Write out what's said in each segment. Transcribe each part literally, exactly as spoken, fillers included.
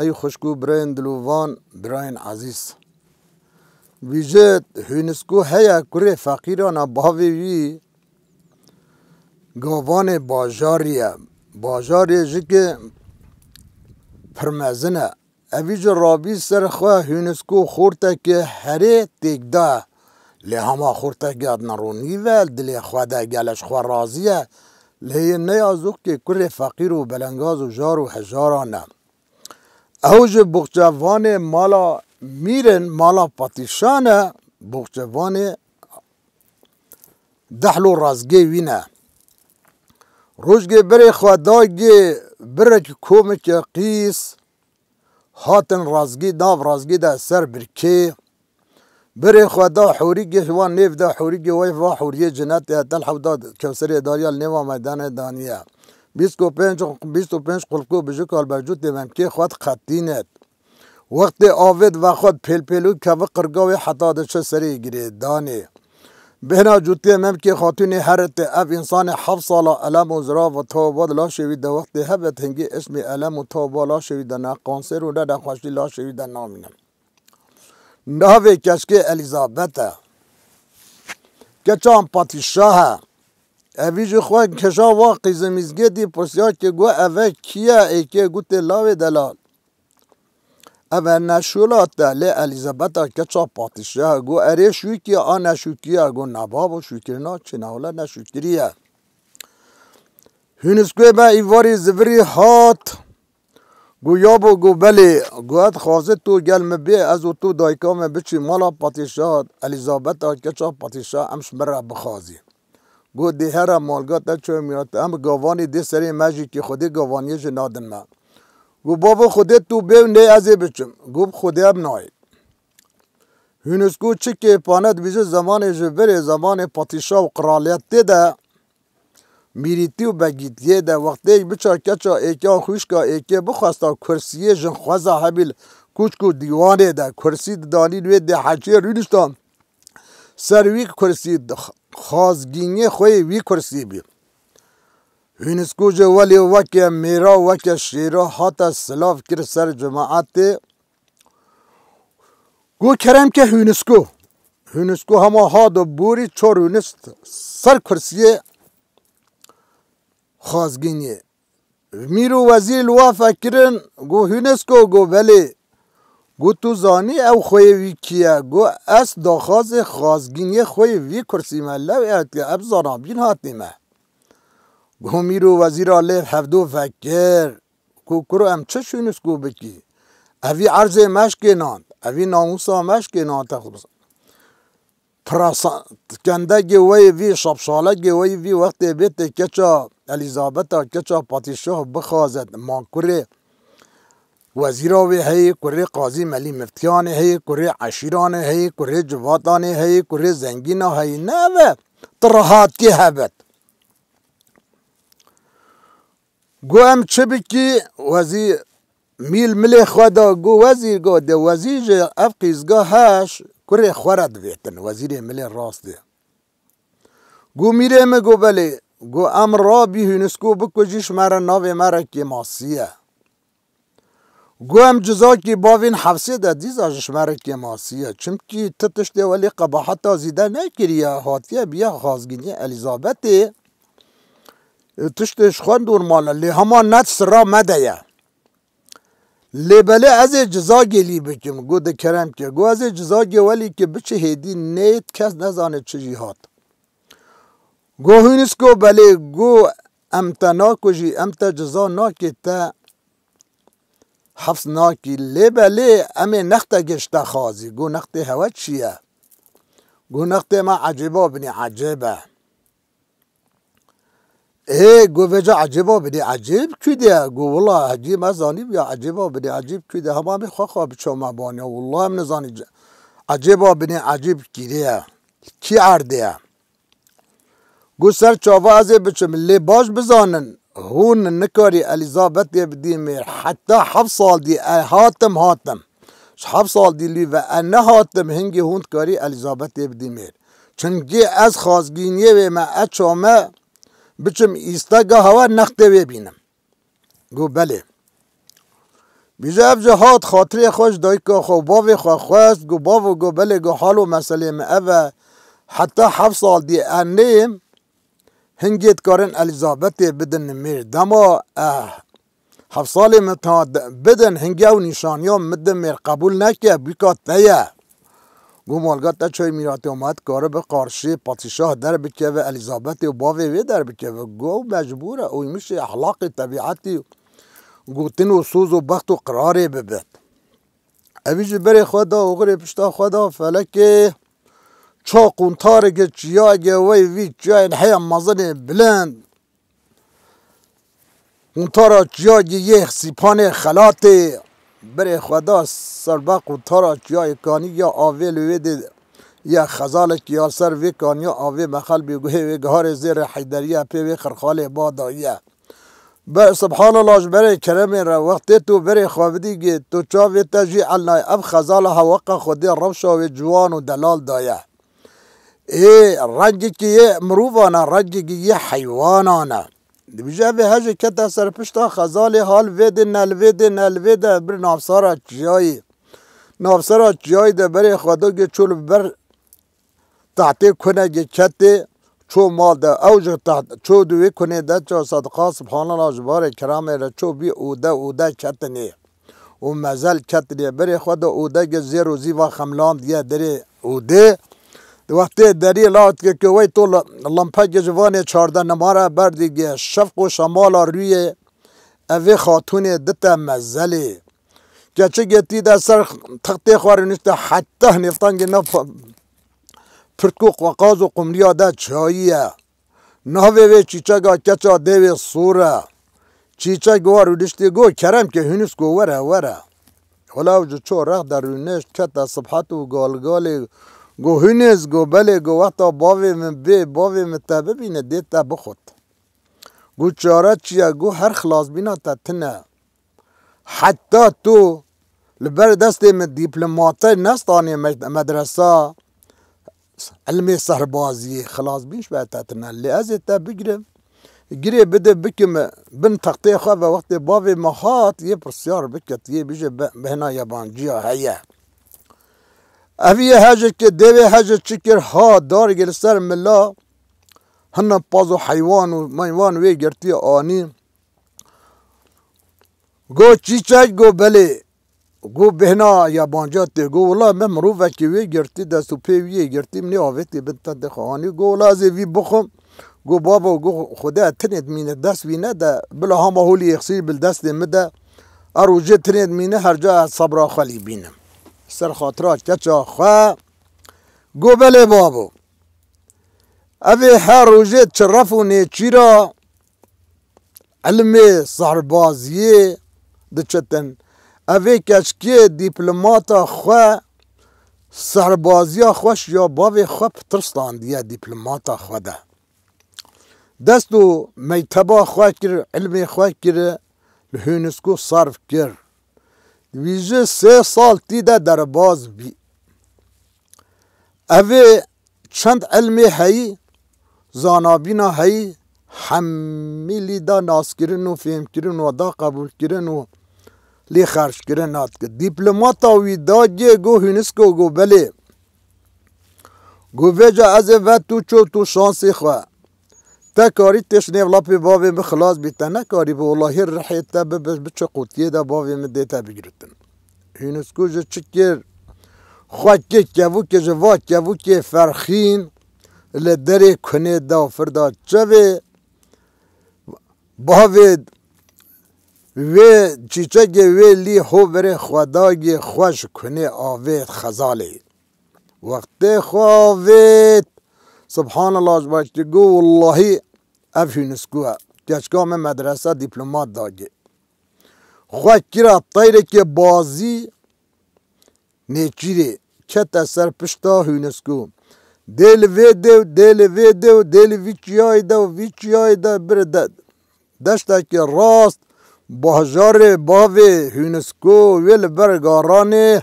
Ey xwişk û birayên dilovan, birayên ezîz. Vî ji Hûnisko heye, kurê feqîran e, bavê wî gavanê bajarî ye. Bajarê jikê pir mezin e. Evî ji rabî ser xwe Hûnisko xortekê herê têk da. Lê hema xortekê adna ronî ve, dilê xwe de gele ji xwe razî ye. Lê yê neya zokê kurê feqîr û belengaz û jar û hejaran e. Ew ji boxçevanê mala mîr in, mala patîşan e, boxçevanê dehl û razgê wî ne. Rojgê berê xwe dagê birek komikê qîs hatin razgî, nav razgî de ser birkê. Birê xwe da hûrîgê, wan nêv da hûrîgê, wey va hûriyê cinetê, tel hewda kewserê dariya li nêva meydanê daniye. Bîst û pênc, bîst û pênc qulpkû bijik al bercûtê memkê xwe diqetînet. Wextê avêt vexwet pêlpêlû kevi qirgawê heta diçe serê girêdanê. Bêhna cûtê memkê xatûnê herite ev însanê heft sala elem û zirav û tawba di laşê wî de wextê hebet hingî ismê elem û tawba laşê wî de ne qanser û ne nexweşî laşê wî de namîne. Navê keçkê Elîzabet e. Keçan patîşah e. Evî ji xwe keşa wa qîzê mîzgê dî pirsiya ki got, eve kî ye? Êkê gotê, lawê delal. Eve neşûlat e, lê Elîzabeta keça patîşah e. Got, erê şûkî a neşûkî ye. Got, ne babo, şûkirina çi ne, wele neşûkirî ye. Hûniskoyê me îvarî zivirî hat. Got, yabo, got, belê. Got, ez dixwazim tu gel min bê, ez û tu dayika me biçî mala patîşah, Elîzabeta keça patîşah, em ji min re bixwazî. Got, dê here malga te çewmiya te, em gavanî dê serê me jî kî Xwedê gavaniyê jî nadin me. Got, bavo, Xwedê tu bê û nê ez ê biçim. Got, bi Xwedê em nayê. Hûnisko çi kêpane dibîje zemanê ji berê, zemanê patîşah û qiraliyetê de, mîrîtî û begîtiyê de wextê biça keça êkê an xwişka êkê bixwesta kursiyê jinxweza hebî li kûçk û dîwanê de kursî didanîn wê dê heçiyê rûniştan ser wî kursî di xazgîniyê xwe yê wî kursî bî. Hûnisko ji welê weke mêra weke şêra hate silav kir ser cemaetê. Got, kerem ke Hûnisko. Hûnisko hema hat û borî çar Hûnist ser kursiyê xazgîniyê. Mîr û wezîr li wa fekirin, got, Hûnisko, got, belê. Got, tu zanî ew xweyê wî kî ye? Got, ez daxwazê xazgîniyê xweyê vî kursî me, lew etiye, ev zanabîn hatî me. Got, mîr û wezîra lê hevdu vekir. Ku kuro em çi Hûnisko bikî? Evî erzê me şkênand, evî namûsa me şkênand. Pirasa-, kendegê weyê vî, şapşalegê weyê vî wextê bê tê keça Elîzabeta, keça patîşah bixwazet, ma kurê wezîra wê heyê, kurê qazî Melî Miftiyanê heyê, kurê eşîranê heyê, kurê civatanê heyê, kurê zengîna heyê. Ne ev e, tu rehatkê hebet. Got, em çi bikî? Wezîr mîl milê xwe da, got, wezîr, got, de wezîr ji ev qîzga heş kurê xwe re divêtin, wezîrê milê rastê. Got, mîrê min, got, belê. Got, em rabî Hûnisko bikujî, ji me re navê me re kêmasî ye. Got, em cizakî bavên hefsê de dîza ji me re kêmasî ye. Çimkî ti tiştê welî qebaheta zîde nekiriye, hatiye biye xazgîniyê Elîzabetê. E, tiştê ji xwe normal e, lê hema net sira me de ye. Lê belê ez ê cizagê lî bikim, got, di kerem ke. Got, ez ê cizagê welî ki biçi hêdî nêt kes nezane çi jî hat. Got, Hûnisko, belê, got, em te nakujî, em te ciza nakê, te hefs nakî. Lê belê, em ê nexte gişte xazî. Got, nextê hewe çi ye? Got, nextê me ecêba binî ecêb e. Ê, got, vêca ecêba binî ecêb kû de ye? Got, wila hecî me zanî ya ecêba binî ecêb kû de. Hema min xwe xwe bi çaw me baniya. Wila em nizanî ce-, ecêba binî ecêb kîrê ye. Kî erdê ye? Got, ser çava ez ê biçim, lê baş bizanin, hûn nikarî Elîzabetê bidî mêr. Heta heft sal dî e, hatim, hatim. Ji heft sal dî lî ve e nehatim, hingî hûn dikarî Elîzabetê bidî mêr. Çimkî ez xazgîniyê wê me, e çame biçim îstega hewa nextê wê bînim. Got, belê. Bîje ev jî hat xatirê xwe ji dayika xwe û bavê xwe xwest, got, bavo, got, belê, got, halo meselê min ev e, heta heft sal dî ez nêm, hingê dikarin Elîzabetê bidin nimêr. Dema, eh, heft salê min ta de-, bidin, hingê ew nîşaniya min di mêr qebûl neke, bûka te ye. Got, malga te çayê mîratiya me dikare bi qarşî padîşah derbikeve, Elîzabetê û bavê wê derbikeve. Got, ew mecbûr e, uymişê ehlaqê, tebîetî, gotin û soz û bext û qirarê bibit. Evî jî berê xwe da oxirê pişta xwe da felekê, ça quntareke çiyayeke wey vî çiyayên heya mezinê bilind. Quntara çiyayê yê sîpanê xelatê, berê xwe da serba quntara çiyayê kanî ya avê li wê dê ya xezalekî ya ser vê kaniya avê mexel bê guhê wê giharê zêrê heyderî ye pê wê xirxalê ba dayiye. Be, subhanallah, ji berê keremê re wextê tu berê xwe bidî gê, tu çavê te jî elnayê. Ev xezala heweqa xwedê rewşa wê ciwan û delal daye. Ê, rengekî yê mirovan e, rengekî yê heywanan e. Dibêje, evê hejê kete ser pişta xezalê, ha li vê dê, ne li vê dê, ne li vê de, bir navsara çiyayê. Navsara çiyayê de berê xwe da gê çû li ber tahtê kunekê ketê, çû mal de. Ew ji taht-, çû di wê kunê de ça sediqa, subhanallah, ji barê keramê re çû bî ûde, ûde ketinê. Û mezel ketinê. Berê xwe de ûdegê zêr û zîva xemlandiye derê ûdê. Di wextê deriyê lawt ke, ke wey to la-, lampekê ji vanê çardeh nimara berdî ge, şefq û şemala rûyê evê xatûnê dite mezelê. Keçikê tî de ser textê xwe rûnişte, heta nêftangê nav pa-, pirtku qweqaz û qumriya de çayî ye. Navê wê çîçeka keça dêwê sor e. Çîçek war û diştê got, kerem ke hûnûsko were, were. Wela ew ji ço rex de rûnişt, kete sibhet û galgalê got, hûnûs, got, belê, got, wexta bavê min bê, bavê min te bibîne, dê te bixwit. Got, çare çi ye? Got, her xilasbîna te tune. Heta tu li ber destê min dîplomatê nestanê me-, medresa ilmê serbaziyê, xilasbîn ji ber te tune. Lê ez ê te bigirim, girê bide bikim bin textê xwe ve, wextê bavê me hat, yê pirsyar bike, yê bije be-, bêhna yabanciya heye. Ev yê hejê ke dêvê hejê çi kir, ha dargê li ser mila, hina paz û heywan û meywan wê girtiye anî. Got, çîçek? Got, belê. Got, bêhna yabanciya tê? Got, wela me mirovekî wê girtî, dest û pê wî yê girtî, min ê avêtî bin tendê xwe anî. Got, wela ez ê vî bixwim. Got, babo, got, Xwedê tinê dimîne, dest wî nede, bila hama holî yêxsî bil destê min de. A rojê tinê dimîne, her ca ez sebra xwe lî bînim. Ser xatira keça xwe. Got, belê babo. Ev ê her rojê çiref û nêçîra ilmê serbaziyê diçitin. Ev ê keçikê dîplomata xwe, serbaziya xwe ji ya bavê xwe pitirstandiye dîplomata xwe de. Dest û mekteba xwe kir, ilmê xwe kir, li Hûnisko serf kir. Dibêje sê sal tî de derbaz bî. Ev ê çend ilmê heyî, zanabîna heyî, hemî lî da naskirin û fêmkirin û da qebûlkirin û lê xerckirin hat kir. Dîplomata wî da gê, got, Hûnisko, got, belê. Got, vêca ez ê ve tu ço tu şansê xwe. Te karî têş nêv lapê bavê min xilas bî, te nekarî bi welahî rihê te bibe, biçe qutiyê de bavê min dê te bigiritin. Hûnisko ji çi kir? Xwe kê kevûkê ji va kevûkê ferxîn li derê kunê da firda çevê bavê wê çîçekê wê lî ho verê xwe dagê xwe ji kunê avê xezalê. Wextê xwe avêt, subhanallah, ji ber ki got, wellahî ev Hûnisko e. Keçika me medrese dîplomat dagê. Xwe kira teyrekê bazî nêçîrê, kete ser pişta Hûnisko. Dê li vê dê û dê li vê dê û dê li vî çiyayê de û vî çiyayê de bir de. Deştekî rast, bajarê bavê Hûnisko wê li ber garanê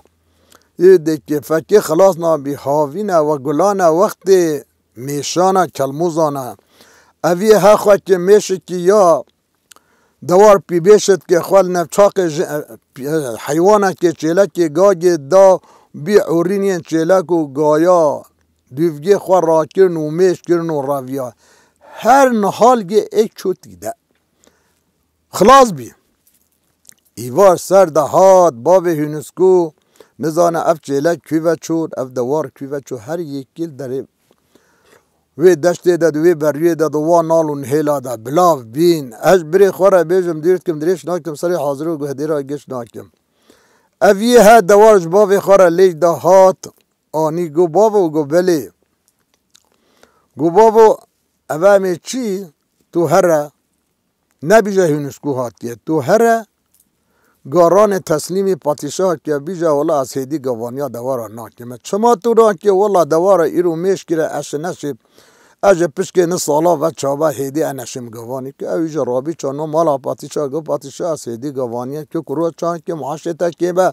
yê dê kêfekê xilas nabî, havîn e we gulan e, wextê mêşan e, kelmûzan e. Ev yê he xwekê mêşikî ya Dewar pîbêşitkê xwe li navçaxê ji, e, pî-, e, heywanekê çêlekê gagê da bî urîniyên çêlek û gaya dûvgê xwe rakirin û mêş kirin û reviya. Her nihalgê êk çû tî de. Xilas bî. Îvar ser de hat, bavê Hûniskû, nizane ev çêlek kû ve çûn, ev dewar kû ve çû, her yekî li derê wê deştê de, di wê beriyê de, di wan nal û nihêla de bilav bîn. Ez birê xwe re bêjim, dûr dikim, dirêj nakim, serê hazir û guhdêra giş nakim. Ev yê he dewar ji bavê xwe re lêj de hat, anî got, bavo, got, belê. Got, bavo, ev em ê çi? Tu here. Nebîje Hûniskû hatiye. Tu here, garanê teslîmî padîşah ke, bîje wela ez hêdî gavaniya dewara nakime. Çima tu nakê? Wela dewara îro mêş kire, ez şi neşib. Ez ji pişkê ni sala ve çabe hêdî ez neşim gavanî ke. Ew jî rabî çano mala padîşah, got, padîşah, ez hêdî gavaniye ke kuro çan ke maaşê te kêbe.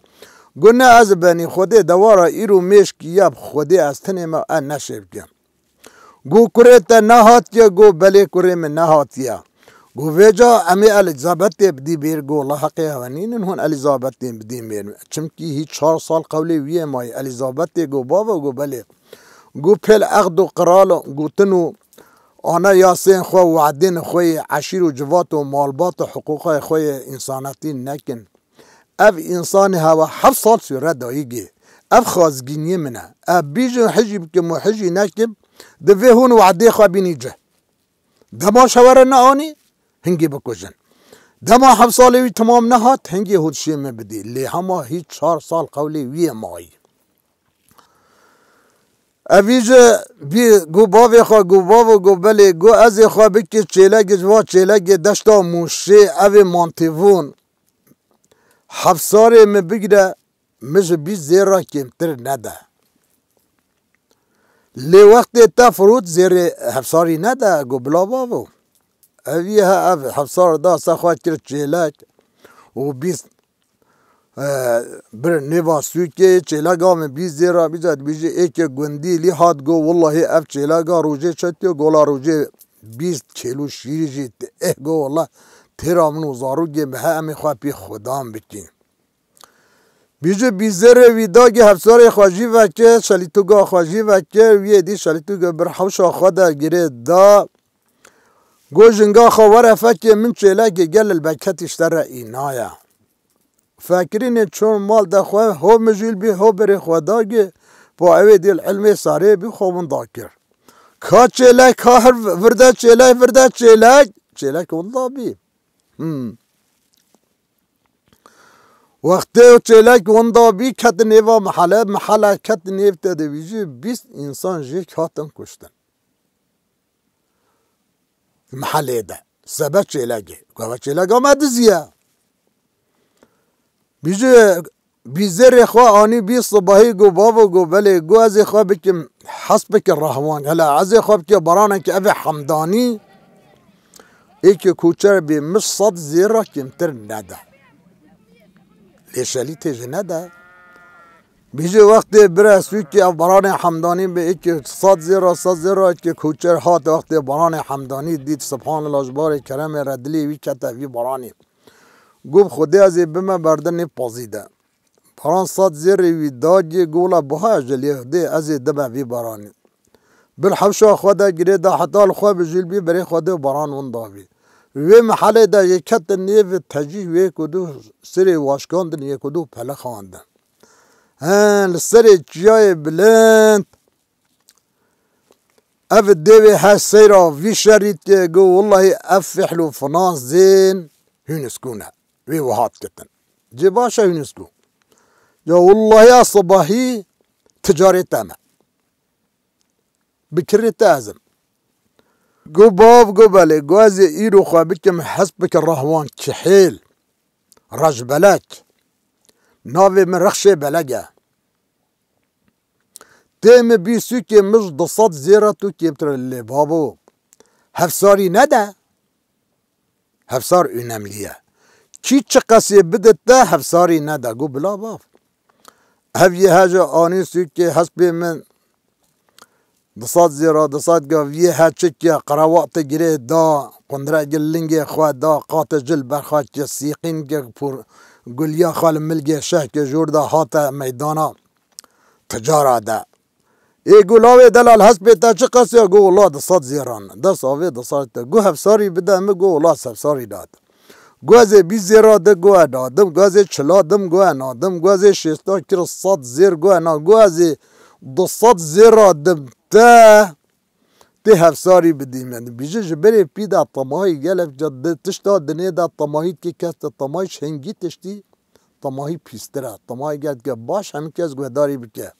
Got, ne ez benî Xwedê dewara îro mêş kiye, Xwedê ez tinê me, ez neşê bikim. Got, kurê te nehatiye? Got, belê, kurê min nehatiye. Got, vêca em ê Elîzabetê bidî bêr. Got, wela heqê hewe nînin hûn Elîzabetê bidî mêr. Çimkî hî çar sal qewlê wî yê mayî. Elîzabetê got, bavo, got, belê. Got, pêl eqd û qral gotin û anayasên xwe, we'dên xwe yê eşîr û civat û malbat û hiqûqê xwe yê însanetî nekin. Ev însanê hewa heft sal sûre dayîgê. Ev xwazgîniyê min e. Ev bîjin hijî bikim û hijî nekim, divê hûn we'dê xwe bînî cih. Dema şewere neanî, hingê bikujin. Dema heft salê wî temam nehat, hingê hûn şê min bidî. Lê hema hî çar sal qewlê wî yê mayî. Evî ji bî got bavê xwe, got, bavo, got, belê, got, ez ê xwe bikir çêlekê, ji va çêlekê deşta Mûşê, ev ê mantîvûn. Hefsarê min bigire, min ji bîst zêra kêmtir nede. Lê wextê te firût zêrê hefsarî nede, got, bila bavo. Evî he ev hefsar da se xwe kir çêlek û bîst e, bir nêva sûkê, çêlega min bîst zêra bîca dibêjî êkê gundî lî hat, got, wellahî ev çêlega rojê çetiyo, gola rojê bîst kêlo şîrî jî te-, eh, got, wela têra min û zarokê min he, em ê xwe pê xudan bikîn. Bîjî bîst zêrê wî dagî hefsarê xwe jî vekir, şelîtuga xwe jî vekir, wî yê dî şelîtuga bir hewşa xwe de girê da. Got, jinga xwe were fekê min çêlekê gel li beketî ji te re înaye. Fekirînê çûn mal de xwe, ho mijûl bî, ho birê xwe dagê, po ewê dîl ilmê sarê bî xwe winda kir. Ka çêlek, ka her virde çêlek, virde çêlek, çêlek winda bî. Hmm. Wextê o çêlek winda bî, ketin nêva mihele, mihele ketin nêv te de vî jî bîst însan jê hatin kuştin. Mihelê de. Sebe çêlegê. Gava çêlega me diziye. Bîjî bîzêrê xwe anî bî sibahî, got, bavo, got, belê, got, ez ê xwe bikim, hes bikim rahwan. Hela ez ê xwe bikim baranekî evê hemdanî. Êkê koçer bê, min sed zêra kêmtir nede. Lê şelîtê jî nede. Bîjî wextê bire sûkê ev baranê hemdanî bi êkê sed zêra, sed zêra êkê koçer hat wextê baranê hemdanî dît, subhanallah, ji barê keremê re dilê wî kete vî baranê. Got, Xwedê ez ê bime berdinê pazî de. Baran sed zêrê wî dagê, got, wela buha ez ji lê Xwedê ez ê dime vî baranê. Bil hewşa xwe de girê da heta li xwe bi jûl bî, berê xwe de baran winda bî. Wê mihelê de yê ketin nêv tecîh wê ku du sirê waşkandin, yê ku du pelixandin. He, li serê çiyayê bilind, ev dêvê he seyra vî şerî dike, got, wellahî ev fihl û finan zên Hûniskû ne. Wê wiha dikitin. Cê baş e Hûniskû. Ya wellahî a sibahî ticarê te me. Bi kirê te ez im. Got, bav, got, belê, got, ez ê îro xwe bikim, hesp bikim rahwan kihêl, rejbelek. Navê min Rexşê Belek e. Tê min bî sûkê min ji du sed zêra tu kêmtir e lê babo. Hefsarî nede. Hefsar önemli ye. Kî çi qesê bide te, hefsarî nede. Got, bila bav. Ev yê he ji anî sûkê hespê min Di sed zêra, di sed gaviyê he çi ke qerewa te girê da, qundregê lingê xwe da, qate jil berxa ke sîqîn ke pûr guliya xwe li milgê şeh ke jor da hate meydana ticara de. Ê go lawê delal hespê te çi qas ya? Go wela di sed zêran. Dest avê di sed te. Go hevsarî bide min, go wela hevsarî nade. Go ez ê bîst zêra de go e nadim, go ez ê çila dim go e nadim, go ez ê şêsta kir sed zêr go e na, go ez ê du sed zêra dim te. Tê hevsarî bidî min. Dibêje ji berê pî de temahî gelek ca di tişta dinê de temahî dike kes te temahî ji hingî tiştî temahî pîstir e. Temahî gelek dike baş hemî kes guhdarî bike.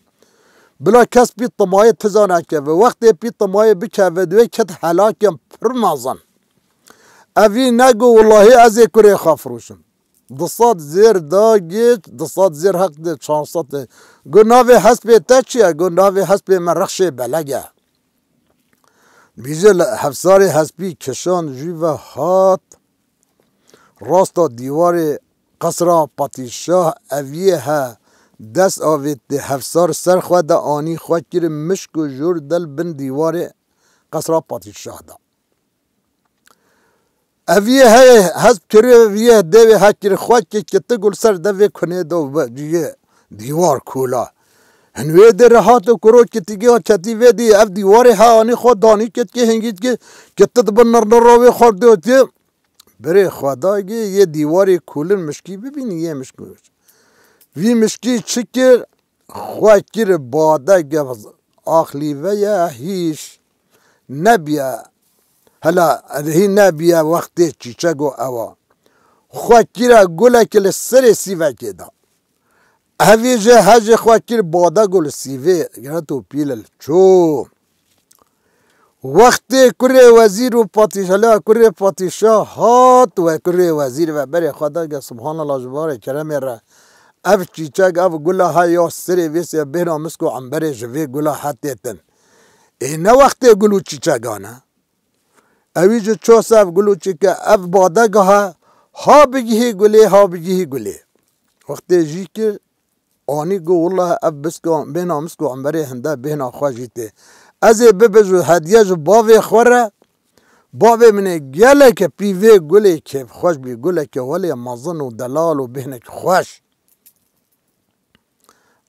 Bila kes pî temahî tiza nekeve. Wextê pî temahî bikeve di wê ket helakin pir mezin. Evî nego wellahî ez ê kurê xwe firoşim. Du sed zêr da gê, du sed zêr heq de çar sed e. Go navê hespê te çi ye? Go navê hespê me Rexşê Beleg e. Dibêje li hevsarê hespî kişand jû ve hat rasta dîwarê qesra padîşah eviyê he dest avêtê hevsar ser xwe de anî xwe kir mişk û jor del bin dîwarê qesra padîşah de. Eviyê heye hesp kiriye viyê devê hekir xwe ki kiti gul ser devê kunê de û ve ciyê dîwar kûla. Hin wê de rehat û kuro kitigê ketî vê dî ev dîwarê he anî xwe danî kit ki hingî ki kiti di bin nirnira wê xwe dotî. Birê xwe dagê yê dîwarê kûlin mişkî bibînî yê mişkî. Vî mişkî çi kir? Xwe kir bade gevz axlîve ye hîş nebiye. Hela hî nebiye wextê çîçego ewa. Xwe kire gulekê li serê sîvekê da. Evî jê hejê xwe kir bade gul sîvê giret û pîlil çû. Wextê kurê wezîr û patîşala kurê patîşa hat we kurê wezîr ve berê xwe dage, Subhanallah, ji barê keremê re ev çîçek, ev gula he ya serê vê sê bêhna misk û emberê ji vê gula he têtin. Ê ne wextê gul û çîçegan e. Ewî ji ço se ev gul û çîke, ev badega he, ha bigihî gulê, ha bigihî gulê. Wextê jî kir, anî got, Wela ev biska bêhna misk û emberê hinde bêhna xwe jî tê. Ez ê bibijim hediye ji bavê xwe re. Bavê min ê geleke pî vê gulê kêfxweş bî, guleke welê mezin û delal û bêhnek xweş.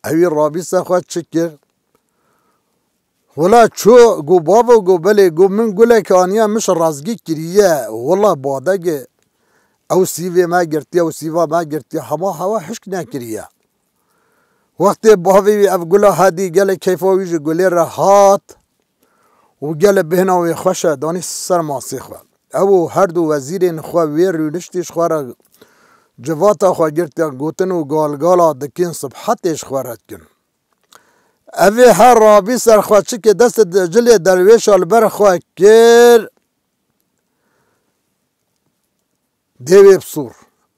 Ewî rabî ser xwe çi kir? Wela çû, got, Bavo, got, belê, got, min gulek aniye, min ji razgî kiriye. Wela badegê ew sîvê me girtiye, ew sîva me girtiye, hema hewa hişk nekiriye. Wextê bavê wî ev gula hedî, gelek keyfa wî ji gulê re hat û gelek bêhna wê xweş e, danî ser masê xwe. Ew û her du wezîrên xwe wê rûniştî ji xwe re civata xwe girtiye, gotin û galgala dikin, sibhetê ji xwe re dikin. Evê her rabî ser xwe çike destê cilê derwêşa li ber xwe kir. Dêwê bi sûr.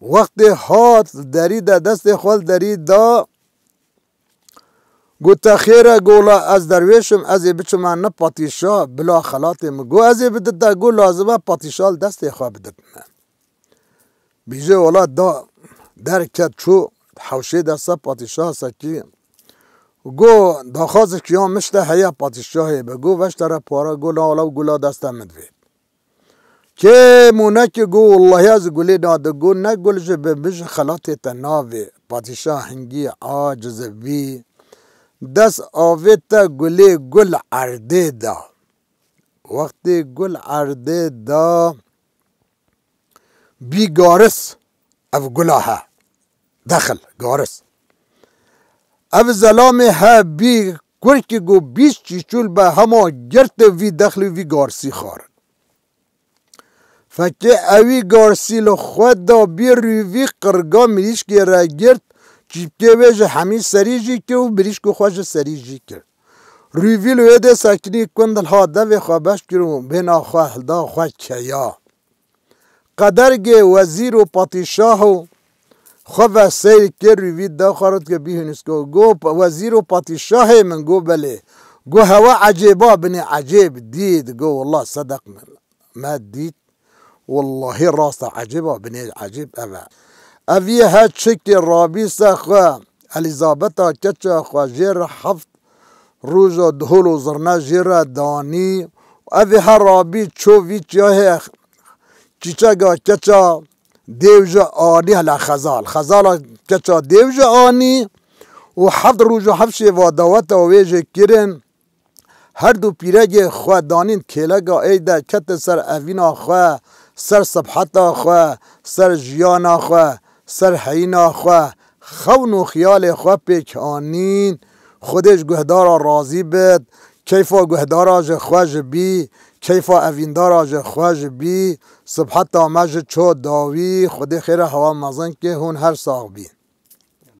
Wextê hat derî de destê xwe li derî da, got, Te xêr e, gola ez derwêş im, ez ê biçime ne patîşa bila xelatê min. Got, Ez ê bidite, got, lazim e patîşa li destê xwe biditime. Bîje wela da derket çû hewşê de ser patîşa sekî. Got, Daxwazek ya min ji te heye patîşahê be. Got, Veş te re para, got, Na wela gula deste min divê. Kêm û nekî got, Wellahî ez gulê nade. Got, Ne gul ji bi min ji xelatê te navê. Padîşah hingî aciz bî. Dest avête gulê gul erdê da. Wextê gul erdê da, bî garis ev gula he. Dexil, garis. Ev zelamê he bî kurkî ku bîst çîçûl be hema girtê vî dexlî vî garsî xwarin. Fekê ewî garsî li xwe da bî rûvî qirga mirîşkê re girt, çîpkê wê ji hemî serî jî kir û mirîşkê xwe ji serî jî kir. Rûvî li wê dê sekinî kund li ha devê xwe beş kir û bêhna xwe hilda xwe keya. Qedergê wezîr û patîşah û xwe ve seyr kir, rûvî da xwe re dike bî hûnîsko. Go, Wezîr û patîşahê min, go, Belê. Go, Hewa ecêba binê ecêb dît. Go, Wela sedeq me dît. Wellahî rast e, ecêba binê ecêb ev e. Ev yê he çikê rabî ser xwe, Elîzabeta keça xwe jê re heft roja dihol û zirne jê re danî. Evê her rabî ço vî çiyayê çîçega keça dêw ji anî hele xezal. Xezala keça dêw ji anî û heft roj û heft şêva daweta wê jê kirin. Her du pîregê xwe danîn kêlega ey de, ketin ser evîna xwe, ser sibheta xwe, ser jiyana xwe, ser heyîna xwe, xewn û xiyalê xwe pêk anîn. Xwedê ji guhdara razî bit, keyfa guhdara ji xwe ji bî, keyfa evîndara ji xwe ji bî. Sibheta me ji ço dawî, Xwedê xêra hewa mezin ke hûn her sax bîn.